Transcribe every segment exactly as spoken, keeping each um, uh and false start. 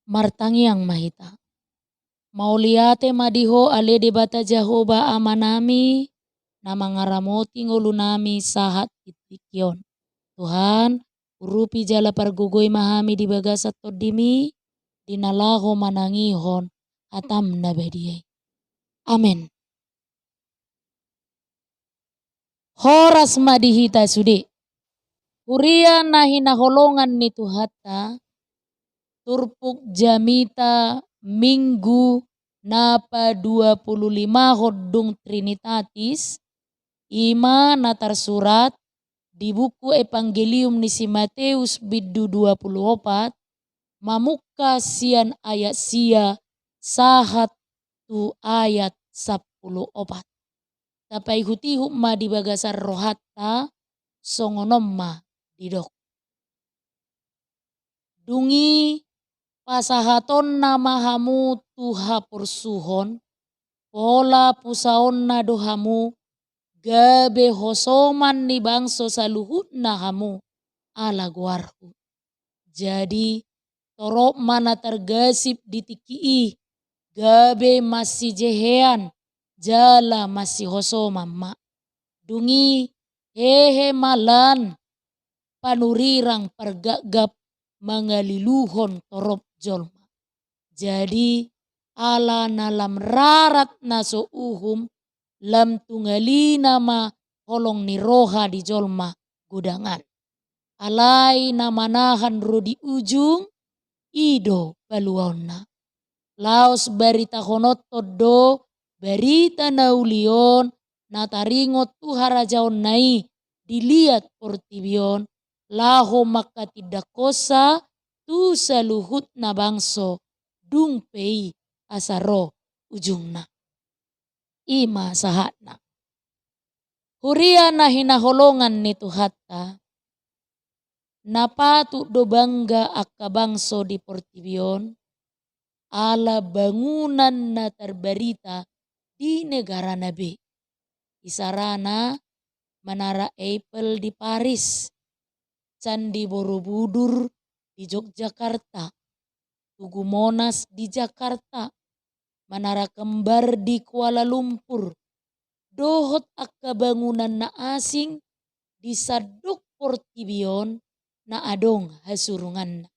Martangiang ma hita. Mauliate ma di Ho ale Debata Jahowa Amanami, na mangaramoti ngolunami sahat di tingki on. Tuhan, urupi jala pargogoi ma hami di bagasan TondiMi, di na laho manangihon hataM na badia i. Amen. Horas ma di hita sude. Huria na hinaholongan ni Tuhanta, turpuk jamita Minggu na paduapululimahon dung Trinitatis, i ma na tarsurat di buku Evangelium ni si Mateus bindu dua pulu opat, mamungka sian ayat sia sahat tu ayat sampulu opat. Tapaihut-ihut ma di bagasan rohanta, songon on ma didok. Dung i pasahatonna ma hamu tu haporsuhon, pola pusaonna do hamu, gabe hosoman ni bangso saluhutna hamu ala goarhu. Jadi, torop ma na targasip di tingki i, gabe masijehean jala masihosoman ma. Dung i hehe ma lan panurirang pargapgap mangaliluhon torop jolma. Jadi, ala na lam rarat na so uhum, lam tungalina ma holong ni roha di jolma godang an. Alai na manahan ro di ujung, i do paluaonna. Laos baritahononton do barita na uli on na taringot tu harajaonna i di liat portibi on, laho mangkatindangkonsa tu saluhutna bangso, dung pe i asa ro ujungna. I ma sahatna. Huria na hinaholongan ni Tuhanta, na patut do bangga angka bangso di portibi on, ala bangunan na tarbarita di negarana be. Isarana Menara Eiffel di Paris, Candi Borobudur di Yogyakarta, Tugu Monas di Jakarta, Menara Kembar di Kuala Lumpur, dohot angka bangunan na asing di sandok portibi on na adong hasurunganna.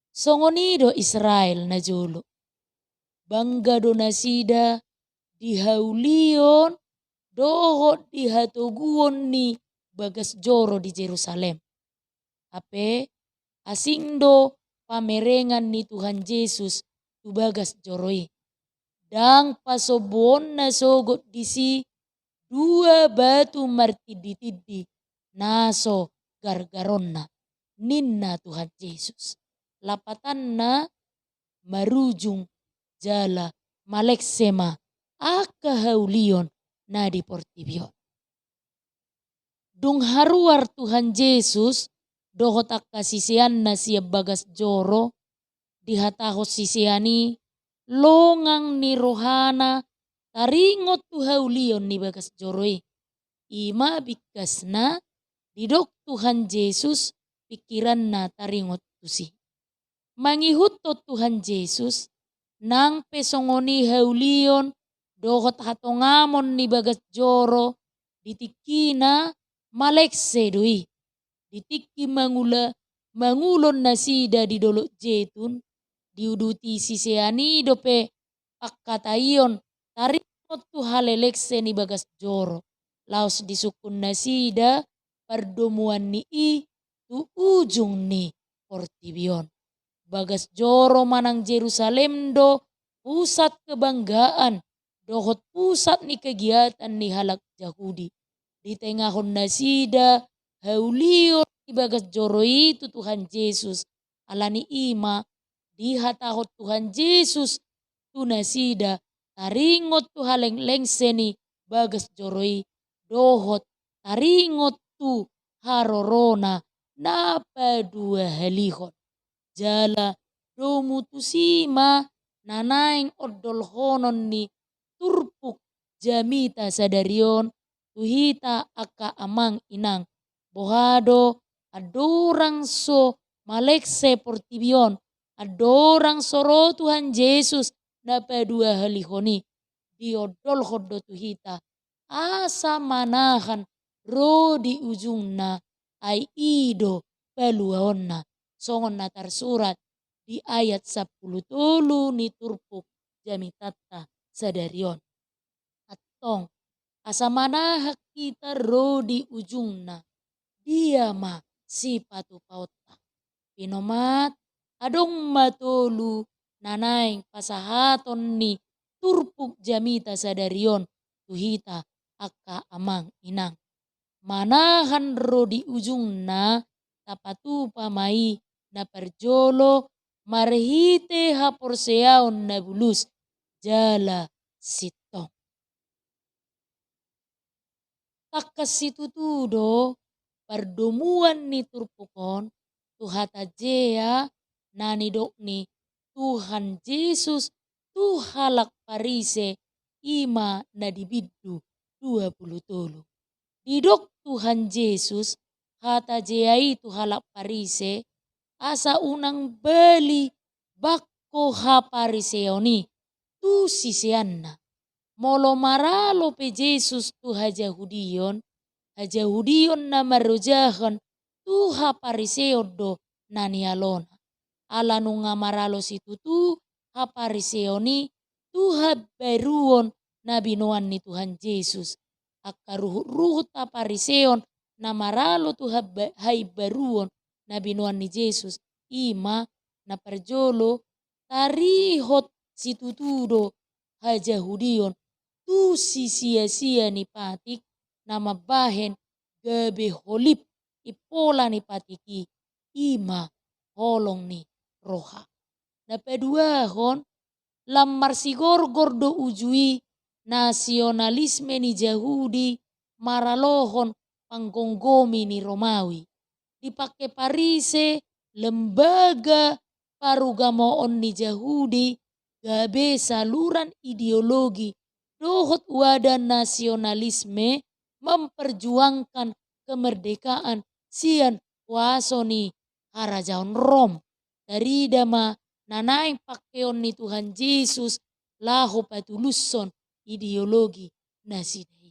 Songon i do Israel najolo. Bangga do nasida di haulion dohot di hatoguon ni bagas joro di Jerusalem. Hape asing do pamerengan ni Tuhan Jesus tu bagas joro i. Ndang pasombuonna sogot disi dua batu martinditindi na so gargaronna, ninna Tuhan Jesus. Lapatanna marujung jala malekse ma angka haulion na di portibi on. Dung haruar Tuhan Jesus dohot angka siseanna sian bagas joro, dihatahon sisean i longang ni rohana taringot tu haulion ni bagas joro i. I ma bingkasna didok Tuhan Jesus pingkiranna taringot tusi. Mangihuthon Tuhan Jesus, nang pe songon i haulion dohot hatongamon ni bagas joro, di tingkina malekse do i. Di tingki mangula-, mangulon nasida di Dolok Jetun, diuduti sisean i dope pangkataion taringot tu halelekse ni bagas joro, laos disungkun nasida pardomuan ni i tu ujung ni portibi on. Bagas joro manang Jerusalem do pusat kebanggaan dohot pusat ni kegiatan ni halak Jahudi. Ditengahon nasida haulion ni bagas joro i tu Tuhan Jesus, ala ni i ma dihatahon Tuhan Jesus tu nasida taringot tu halelekse ni bagas joro i, dohot taringot tu harorona na paduahalihon. Jala domu tusi ma na naeng ondolhonon ni turpuk jamita sadari on tu hita angka amang inang. Boha do andorang so malekse portibi on, andorang so ro Tuhan Jesus na paduahalihon i, diondolhon do tu hita asa manahan ro di ujungna, ai i do paluaonna, songon na tarsurat di ayat sampulu tolu ni turpuk jamitanta sadari on. Antong, asa manahan hita ro di ujungna, dia ma sipatupaonta? Pinomat, adong ma tolu na naeng pasahaton ni turpuk jamita sadari on tu hita angka amang inang. Manahan ro di ujungna, tapatupa ma i na parjolo marhite haporseaon na bulus jala sintong. Tangkas situtu do pardomuan ni turpuk on tu hata jea na nidok ni Tuhan Jesus tu halak Parise, i ma na di bindu dua pulu tolu. Didok Tuhan Jesus hata jea i tu halak Parise, asa unang bali bangko hapariseon i tu siseanna. Molo maralo pe Jesus tu hajahudion, hajahudion na marojahan tu hapariseon do na nialona. Ala nunga maralo situtu hapariseon i tu haimbaruon na binoan ni Tuhan Jesus. Angka ruhut-ruhut hapariseon na maralo tu haba-, haimbaruon na binoan ni Jesus, i ma na parjolo, tarihot situtu do hajahudion tu sisia-sia ni patik na mambahen gabe holip impola ni patik i, i ma holong ni roha. Na paduahon, lam marsigorgor do uju i nasionalisme ni Jahudi maralohon panggomgomi ni Romawi. Dipake Parise, lembaga parugamoon ni Jahudi, gabe saluran ideologi dohot wadah nasionalisme memperjuangkan kemerdekaan sian kuaso ni harajaon Rom. Tarida ma na naeng pakeon ni Tuhan Jesus laho patulushon ideologi nasida i.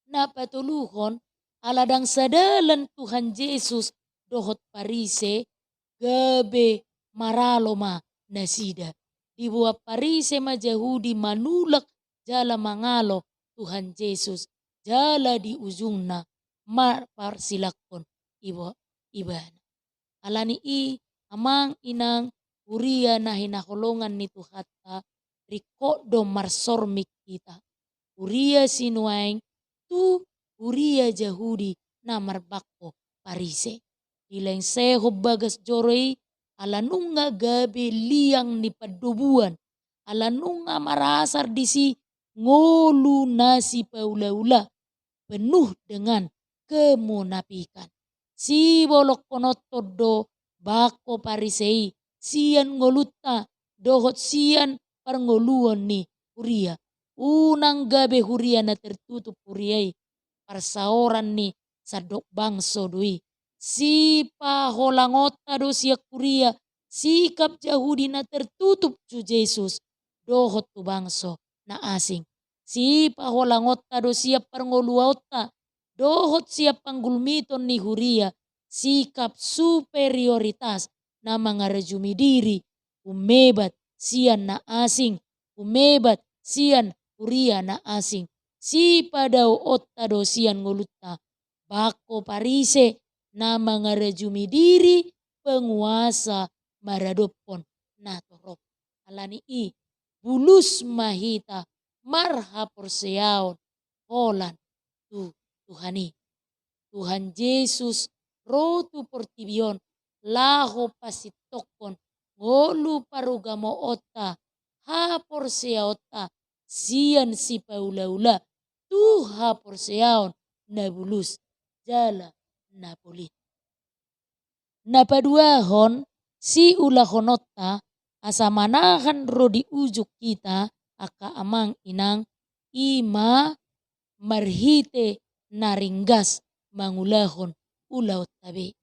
Na patoluhon, ala ndang sadalan Tuhan Jesus dohot Parise, gabe maralo ma nasida. Diboan Parise ma Jahudi manulak jala mangalo Tuhan Jesus, jala di ujungna marparsilangkon ibo-, ibana. Ala ni i, amang inang huria na hinaholongan ni Tuhanta, ringkot do marsormik hita. Huria sinuaeng tu huria Jahudi na marbangko Parise. Dilengsehon bagas joro i, ala nunga gabe liang ni pandobuan, ala nunga marasar disi ngolu na sipaula-ula, penuh dengan kemunafikan. Sibolongkononhon do bangko Parise i sian ngolunta dohot sian parngoluon ni huria. Unang gabe huria na tertutup huria i, parsaoran ni sandok bangso do i. Sipaholangonta do sian huria sikap Jahudi na tertutup tu Jesus dohot tu bangso na asing. Sipaholangonta do sian parngoluonta dohot sian panggulmiton ni huria sikap superioritas na mangarajumi diri umebat sian na asing, umebat sian huria na asing. Sipadaoonta do sian ngolunta bangko Parise na mangarajumi diri penguasa maradophon na torop. Ala ni i, bulus ma hita marhaporseaon holan tu Tuhan i. Tuhan Jesus ro tu portibi on laho pasintongkon ngolu parugamoonta, haporseaonta, sian sipaula-ula tu haporseaon na bulus jala na polin. Na paduahon, siulahononta asa manahan ro di ujung hita, angka amang inang, i ma marhite na ringgas mangulahon ulaonta be.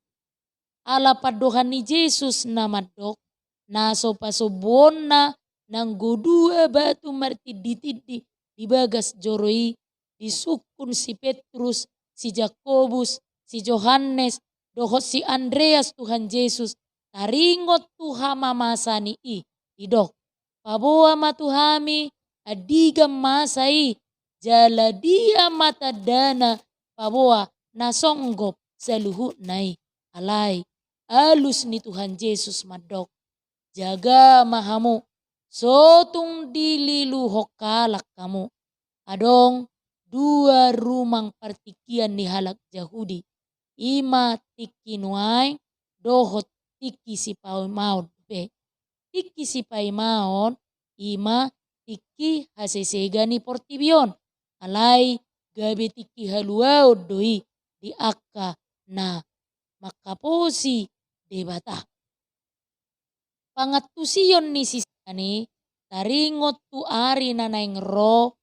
Ala pandohan ni Jesus na mandok, na so pasombuonna nanggo dua batu martinditindi di bagas joro i, disungkun si Petrus, si Jakobus, si Johannes, dohot si Andreas Tuhan Jesus, taringot tu hamamasaNi i, didok: Paboa ma tu hami andigan masa i, jala dia ma tandana paboa na songgop saluhutna i. Alai alus ni Tuhan Jesus mandok: Jaga ma hamu, so tung dililuhon halak hamu. Adong dua rumang partingkian ni halak Jahudi, i ma tingki nuaeng dohot tingki sipaimaon dope. Tingki sipaimaon i ma tingki hasesega ni portibi on, alai gabe tingki haluaon do i di angka na manghaposi Debata. Pangantusion ni sisean i taringot tu ari na naeng ro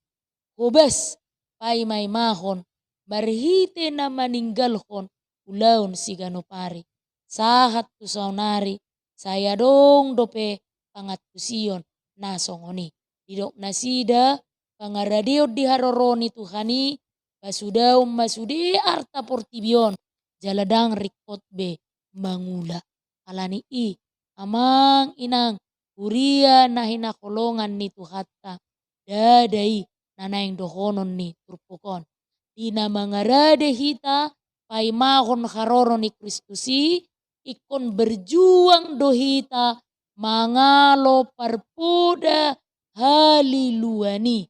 hobas paimaimahon marhite na maninggalhon ulaon siganup ari. Sahat tu saonari sai adong dope pangantusion na songon i. Didok nasida, pangaradeon di haroro ni Tuhan i pasudaon ma sude arta portibi on, jala ndang ringkot be mangula. Alani i, amang inang, huria na hinaholongan ni Tuhanta, ndada i na naeng dohonon ni turpuk on. Di na mangarade hita paimahon haroro ni Kristus i, ingkon berjuang do hita mangalo parpoda haliluan i.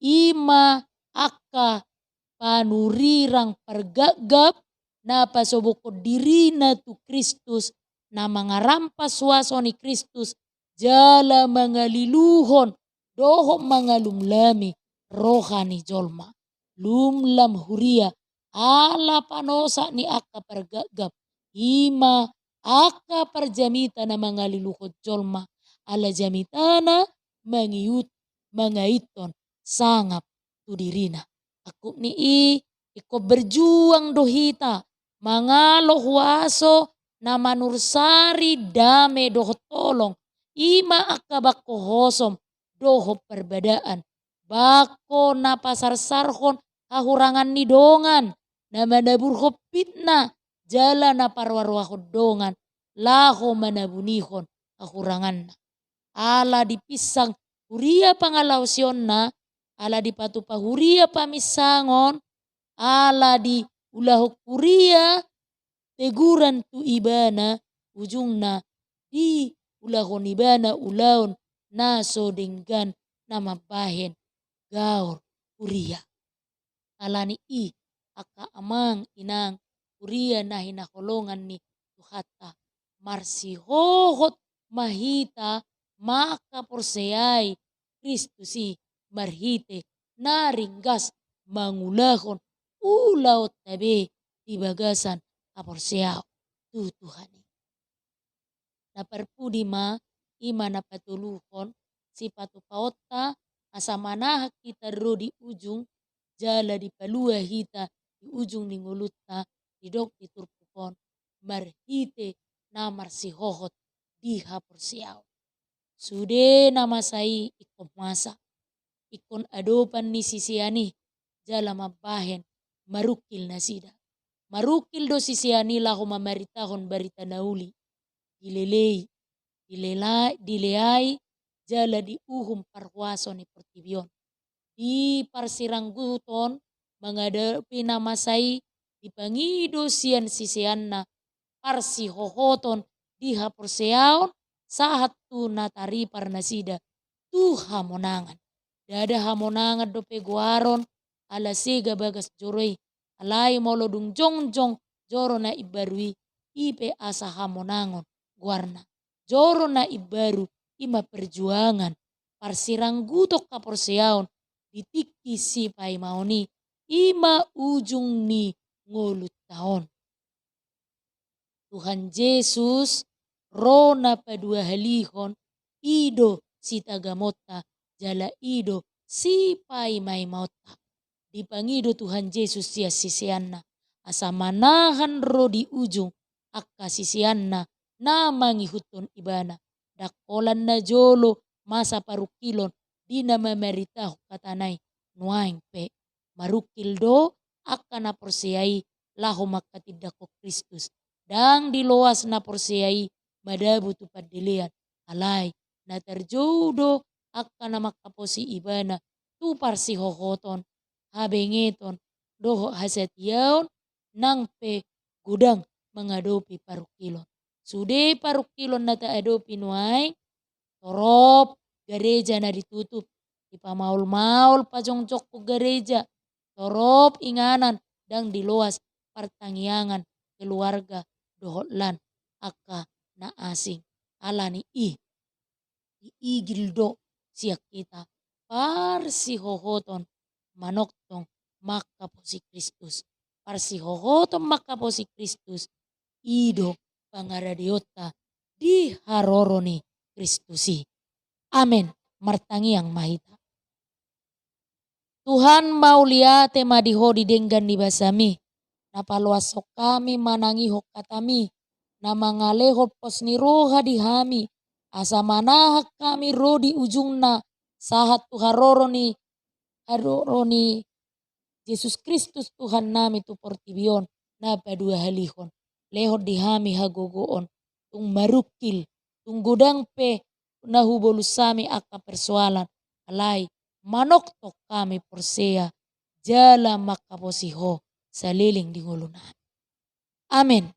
I ma angka panurirang pargapgap na pasobokhon dirina tu Kristus, na mangarampas huaso ni Kristus, jala mangaliluhon dohot mangalumlami roha ni jolma. Lumlam huria, ala panosak ni angka pargapgap, i ma angka parjamita na mangaliluhon jolma, ala jamitana mangiut, mangaithon sangap tu dirina. Angkup ni i, ingkon berjuang do hita mangalo huaso na manursari dame dohot holong, i ma angka bangko hosom dohot parbadaan, bangko na pasarsaronon hahurangan ni dongan, na manaburhon fitnah, jala na paroaroahon dongan laho manabunihon hahuranganna. Ala dipinsang huria pangalaosionna, ala dipatupa huria paminsangon, ala diulahon huria teguran tu ibana, ujungna diulahon ibana ulaon na so denggan na mambahen gaor huria. Alani i, angka amang inang, huria na hinaholongan ni Tuhanta, marsihohot ma hita mangkaporseai Kristus i marhite na ringgas mangulahon ulaonta be di bagasan haporseaon tu Tuhan i. Na parpudi ma, i ma na patoluhon, sipatupaonta asa manahan hita ro di ujung, jala dipalua hita di ujung ni ngolunta, didok di turpuk on, marhite na marsihohot di haporseaon. Sude na masa i ingkon masa, ingkon adopan ni sisean i, jala mambahen marungkil nasida. Marungkil do sisean i laho mamaritahon barita na uli, dilelei, dilela-, dileai, jala diuhum parhuaso ni portibi on. Di parsirangguton mangadopi na masa i, dipangido sian siseanna parsihohoton di haporseaon sahat tu na taripar nasida tu hamonangan. Ndada hamonangan dope goaron ala sega bagas joro i, alai molo dung jongjong joro na imbaru i, i pe asa hamonangan goarna. Joro na imbaru i ma perjuangan, parsirangguton haporseaon di tingki sipaimaon i, i ma ujung ni ngolunta on. Tuhan Jesus ro na paduahalihon, i do sitagamonta, jala i do sipaimaimaonta. Dipangido Tuhan Jesus sian siseanna asa manahan ro di ujung, angka siseanna na mangihuthon ibana. Ndang holan na jolo masa parungkilon di na mamaritahon hatana i, nuaeng pe marungkil do angka na porsea i laho manghatindanghon Kristus. Ndang diloas na porsea i madabu tu pandelean, alai na tarjou do angka na manghaposi ibana tu parsihohoton, habengeton, dohot hasatiaon, nang pe godang mangadopi parungkilon. Sude parungkilon na taadopi nuaeng, torop gareja na ditutup, dipamaol-maol pajongjongkon gareja, torop inganan ndang diloas partangiangan keluarga dohot lan angka na asing. Alani i, diigil do sian hita parsihohoton manongtong manghaposi Kristus. Parsihohoton manghaposi Kristus, i do pangaradeonta di haroro ni Kristus i. Amen. Martangiang ma hita. Tuhan, mauliate ma di Ho di denggan ni basaMi, na paloashon hami manangihon hataMi, na mangalehon pos ni roha di hami, asa manahan hami ro di ujungna, sahat tu haroro ni, haroro ni Jesus Kristus Tuhannami tu portibi on, na paduahalihon. Lehon di hami hagogoon, tung marungkil, tung godang pe na hubolus hami angka persoalan, alai manongtong hami porsea, jala manghaposi Ho saleleng di ngolunami. Amen.